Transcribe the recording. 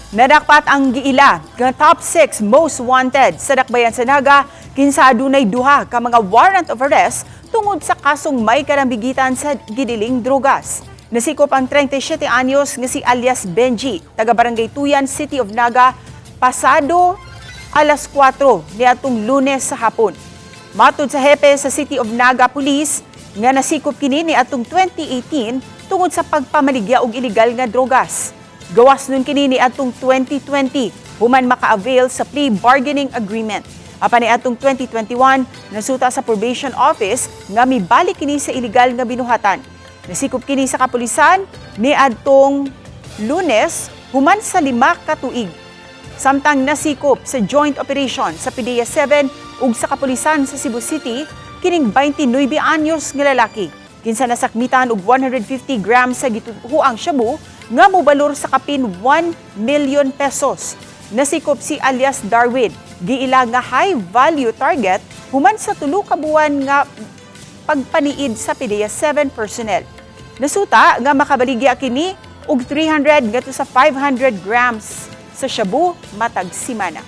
Nadakpat ang giila nga top 6 most wanted sa Dakbayan sa Naga, kinsa adunay duha ka mga warrant of arrest tungod sa kasong may kalambigitan sa gidiling drogas. Nasikop ang 37 anyos nga si alias Benji, taga Barangay Tuyan, City of Naga, pasado alas 4 niadtong Lunes sa hapon. Matud sa hepe sa City of Naga Police nga nasikop kini niadtong 2018 tungod sa pagpamaligya og illegal nga drogas. Gawas nun kini niadtong 2020 human maka-avail sa plea bargaining agreement. Apan niadtong 2021, nasuta sa probation office nga mibalik kini sa illegal nga binuhatan. Nasikop kini sa kapulisan niadtong Lunes human sa 5 ka tuig. Samtang nasikop sa joint operation sa PDEA 7 ug sa kapulisan sa Cebu City kining 29 anyos nga lalaki, kinsa nasakmitan og 150 grams sa gituhuang shabu nga mobalor sa kapin 1 million pesos. Nasikop si alias Darwin, giila nga high value target human sa 3 ka buwan nga pagpaniid sa PDEA 7 personnel. Nasuta nga makabaligya kini og 300 ngadto sa 500 grams sa shabu matag simana.